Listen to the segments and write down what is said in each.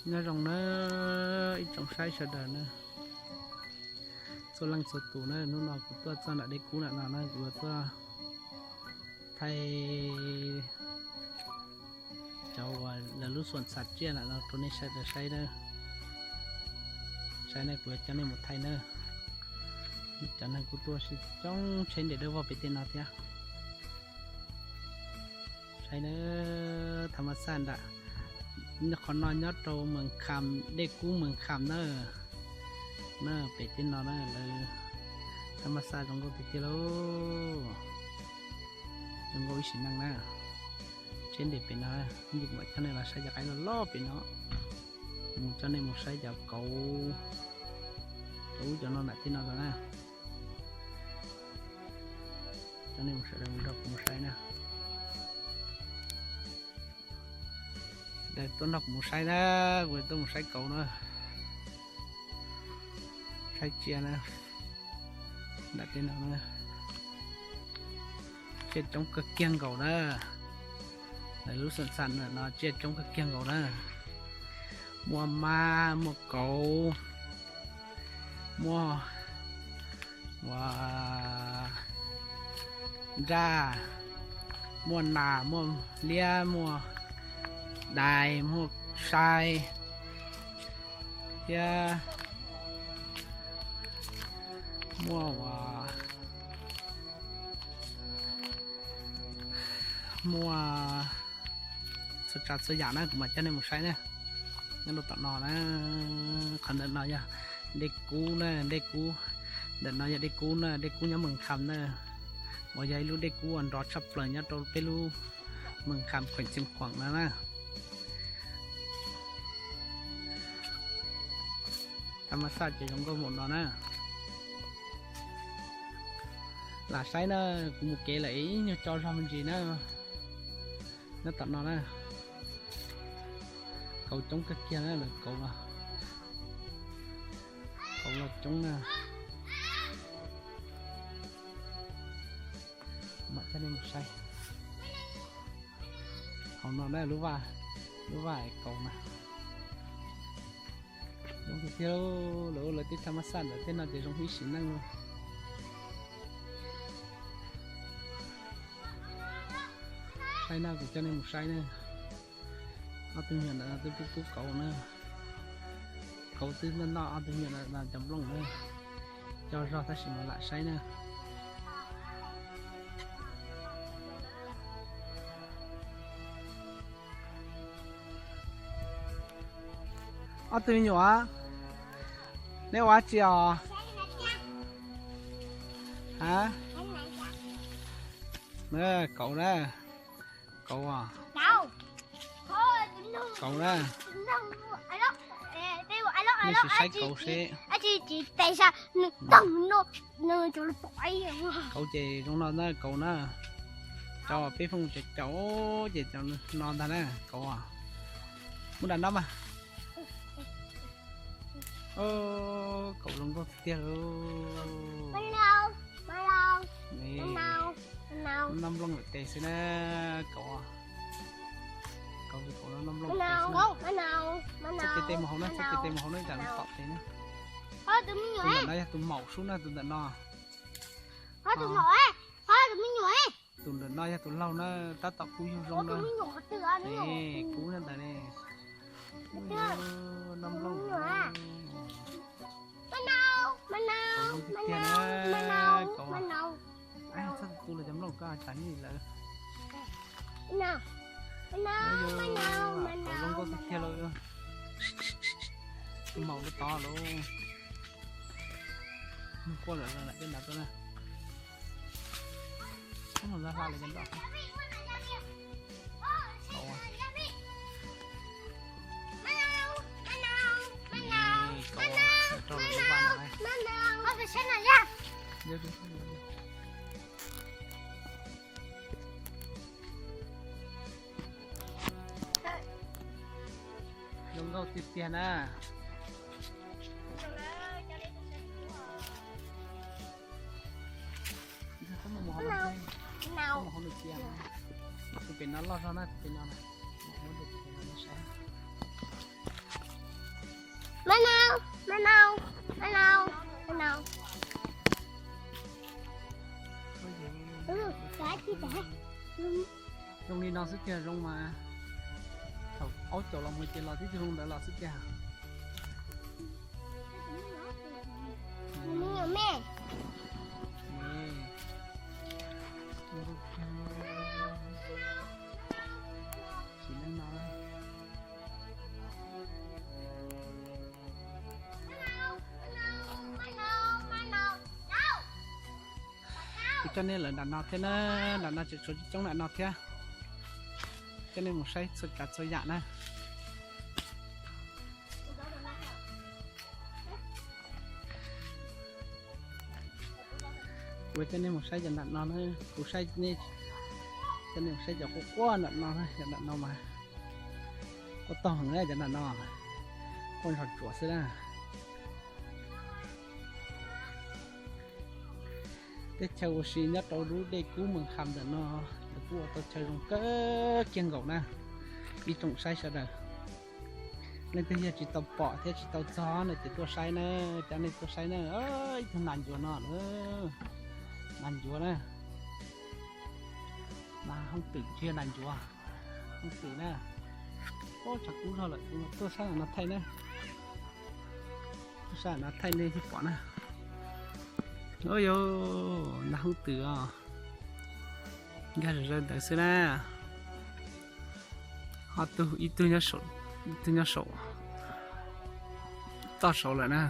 Nyob zoo na ib tsoom saib sawv daws na, txhua leej txhua tus na, hnub no kuv tuaj txog nram dej kub nram no na, kuv tuaj thaij cov uas lawv lub xuam txham tsiaj nram no rau nej sawv daws saib na. Saib na, kuv yuav coj nej mus thaij na. Cov neeg kuj tuaj sib coob tsheb nres dawb vog pem tej no thiab. Saib na, thaj ma xaj nram, qhov no nyob rau Mees Kham, dej kub Mees Kham na. Na pem tej no na lawv, thaj ma xaj zoo nkauj tiag tiag lauj. Zoo nkauj ib sim neej na. Tsheb nres pem no, kuv mam coj nej los saib cov qaib loj loj pem no. Mus coj nej mus saib cov kauv, cov ub cov no nram tej no los na. Coj nej mus sawv daws nrog kuv mus saib na. Daws tuaj nrog kuv mus saib na, kuv tuaj mus saib kauv na. Saib tsiaj na. Nram tej no na, tsiaj coob kawg kiag nkaus na. Lawv lub xuam txham nram no tsiaj coob kawg kiag nkaus na. Muaj mab, muaj kauv, muaj ua nraj, muaj nas, muaj liab, muaj dais, muaj sai, thiab muaj ua, muaj txhua tsav txhua yam na, kuv mam coj nej mus saib na. Nyob rau tom no na, qhov ntawm no yog dej kub na, dej kub, ntawm no yog dej kub na, dej kub nyob Mees Kham na, uas yog ib lub dej kub uas nrov tshaj plaws nyob rau peb lub Mees Kham khueem Txeem Khuam no na. Thaj ma xaj ces zoo nkauj npaum no na. Lam saib na, kuv mus kev lawm ib nyuag tso zog me ntsis na. Nyob tom no na, kauv coob kawg kiag na, lawv kauv los, kauv los coob na. Mam coj nej mus saib. Hauv no na lub vaj, lub vaj kauv na. Zoo tiag tiag, lawv ua lawv tej thaj ma xaj ntawm tej no ces zoo ib sim neej no. Saib na, kuv coj nej mus saib na. Ob tug me nyuam ntawm no twb pub pub kauv na. Kauv twb noj noj, ob tug me nyuam ntawm no cov nplooj na. Tso zog tab sis mas lam saib na. Ob tug me nyuam, neb ua dab tsi os? A, kauv na, kauv, kauv na. Nej sim saib kauv seb. Kauv ces zoo no na, kauv na. Cov peb fooj caum caum ces cov no ntag na, kauv. Muab dam no mas. Kauv zoo nkauj tiag tiag lauj. Noj nplooj lawm tes xwb na, kauv. Kauv, kauv noj nplooj lawm tes xwb. Txhob cia tes mus hauv na, txhob cia tes mus hauv na, tsam pom tes na. Tus ntawm no yog tus maum sub na, tus ntawm no. Tus ntawm no yog tus laug na, tab tom kub yug zoo na. Kub nyob ntawd ne. Noj nplooj. Zoo tiag tiag na, kauv. Txhob tu los cov nplooj, koj tsam nij lawv. Kauv zoo nkauj tiag tiag lauj. Tus maum lub tod lauj. Quaj lawm, lawm tej ntawd tuaj na. Ub, hla lawm cov nploj. Kauv, kauv rau lub vaj no. Zoo nkauj tiag tiag na. Tus pem no loj zog na, tus pem no na. Mus hauv tus pem no saib. Zoo li no xwb tiag zoo mas. Thaum aub caum los mus ces los tib tug zoo ntawd los xwb tiag. Kuv coj nej lawm nram no thiab na, nram no tseem tshuav coob nram no thiab. Coj nej mus saib txhua tsav txhua yam na. Kuv coj nej mus saib cov nram no na, kuv saib nej, coj nej mus saib cov quaj quaj nram no na, cov nram no mas quaj tag heev na, cov nram no quaj nrho tsuas xwb na. Teb chaws ua si nyob rau lub dej kub Moos Kham ntawm no, lawv kuj ua tau chaw zoo kawg kiag nkaus na. Ib tsoom saib sawv daws, leej twg yog tsis tau pom thiab tsis tau txog no ces tuaj saib na, coj nej tuaj saib na. Ib tug nas ncuav no, nas ncuav na, nas hoob twm thiab nas ncuav, hoob twm na. Ub, tshav kub zog lawm, tuaj saib nas no thaij na. Tuaj saib nas no thaij nej thiaj pom na. Ub yus, nas hoob twm os, nkag zom zaws ntawd xwb na. Ob tug, ib tug nyob saum, ib tug nyob saum toj saud lawm na.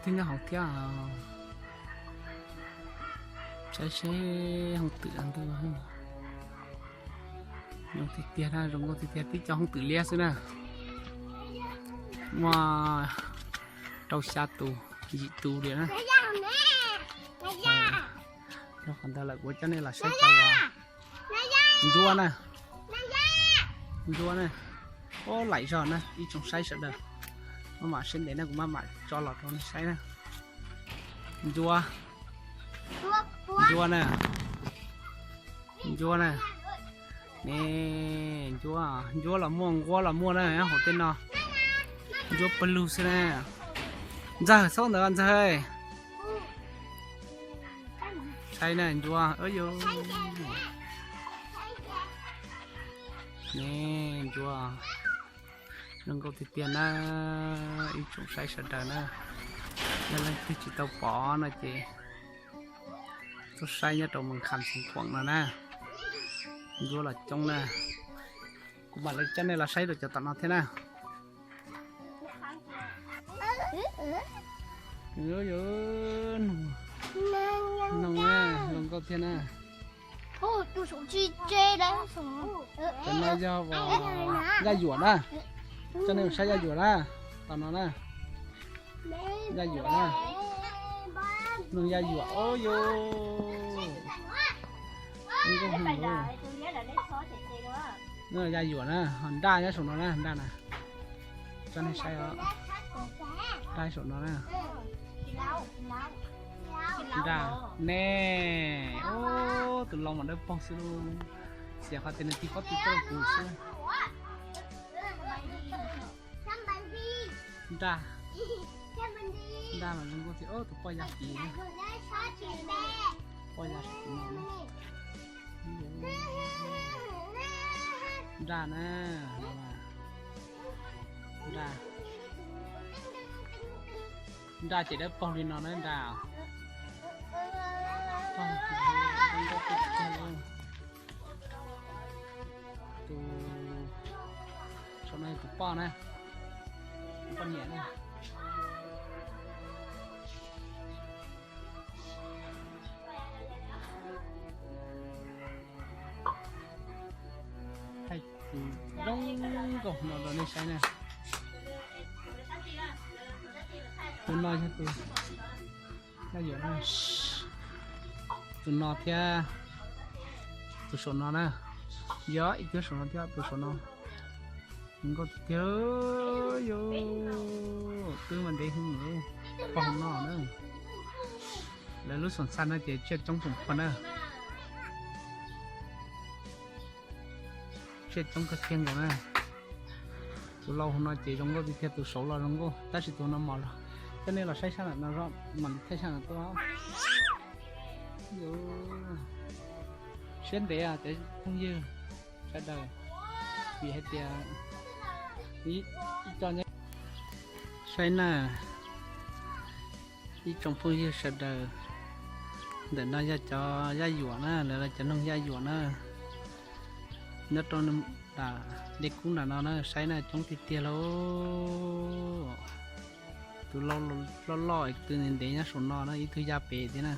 Twb nyob hauv thiab. Saib seb hoob twm ntawd zoo tiag tiag na, zoo nkauj tiag tiag, tib co hoob twm liab xwb na. Muaj rau xya tus, yim tus li na. Qhov ntawd lawm kuv coj nej los saib tau. Ntsuab na, ntsuab na. Ub, laim zog na ib tsoom saib sawv daws. Maj mam siab ntev na, kuv maj mam tso los rau nej saib na. Ntsuab, ntsuab na, ntsuab na. Ne, ntsuab, ntsuab los muaj, nquab los muaj na, hauv tej no. Ntsuab pawg lug xwb na. Ntxawg, txhob ntawd ntxawg. Saib na ntsuab, ne ntsuab, zoo nkauj tiag tiag na. Ib tsoom saib sawv daws na, yog leej twg tsis tau pom no ces tuaj saib nyob rau Moos Kham Xeev Khuam no na. Ntsuab los coob na. Kuv mam li coj nej los saib rau cov tom no thiab na. Noog, zoo nkauj thiab na. Cov no yog yaj yuam na. Coj nej mus saib yaj yuam na. Tom no na, yaj yuam na. Noog yaj yuam, ub yus, zoo nkauj heev. Yaj yuam na, ho nraj nyob saum no na, nraj na. Tso nej saib os, nraj saum no na. Nraj ne, ub, tus lau mas dawb paug xwb lauj. Xiam qhov tias nws tig pob tw tuaj rau kuv xwb. Nraj, nraj mas zoo nkauj tiag, tus poj yaj kiv, poj yaj saum no. Nraj na, nraj, nraj ces dawb paug li no na nraj. Tus saum no yog tus poj na, tus poj niam na. Thaij tus zoo nkauj no rau nej saib na. Tus no yog tus, tus no thiab, tus saum no na. Yog ib tug saum no thiab, tus saum no. Zoo nkauj tiag, yus, twb mas ntev heev, pog no na. Lawv lub xoom txha no ces tsiaj coob tsoom phuag na. Tsiaj coob kawg kiag nkaus na. Tus lau hauv no ces zoo nkauj tiag tiag, tus saud los zoo nkauj, tab sis tus no mos lawm. Coj nej los saib sab nram no, mam li thaij sab nram tuaj. Siab ntev cov phooj ywg sawv daws, vim hais tias ib co, saib na, ib tsoom phooj ywg sawv daws, ntawm no yog cov yaj yuam na, lawv cov noog yaj yuam na, nyob rau dej kub nram no na, saib na, coob tiag tiag lauj. Tus loj loj twg ntev ntev nyob saum no na, ib tug yaj pem thiab na.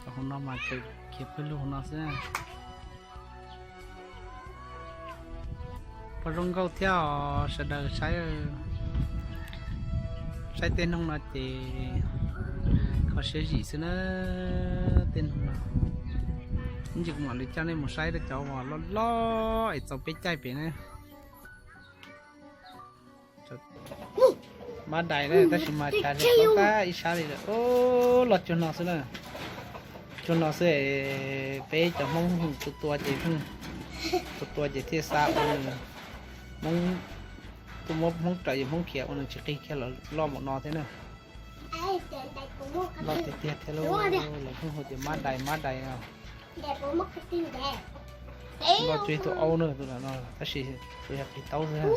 Cov hauv no mas tseem khiav pawg lug hauv no xwb na. Pom zoo nkauj thiab os sawv daws saib. Saib tej noog no ces kho siab zim xwb na. Tej noog no, ib ntsis kuv mam li coj nej mus saib cov uas loj loj es txaus peb caij pem na. Mab dais na, tab sis mas cas li tab ib sab li lawm. Los cuag no xwb na. Cuag no xwb es peb cov Hmoob tua tua ces, tua tua ces thiaj xa ua nws, Hmoob, tuaj muab Hmoob raws ces Hmoob khiav ua nws tsis qig kiag los loj npaum no thiab na. Loj tiag tiag thiab lauj, lawv pheej hu tias mab dais mab dais no. Loj tsuas ib tug aub na, tus no tab sis tsuas yog qis taub xwb na.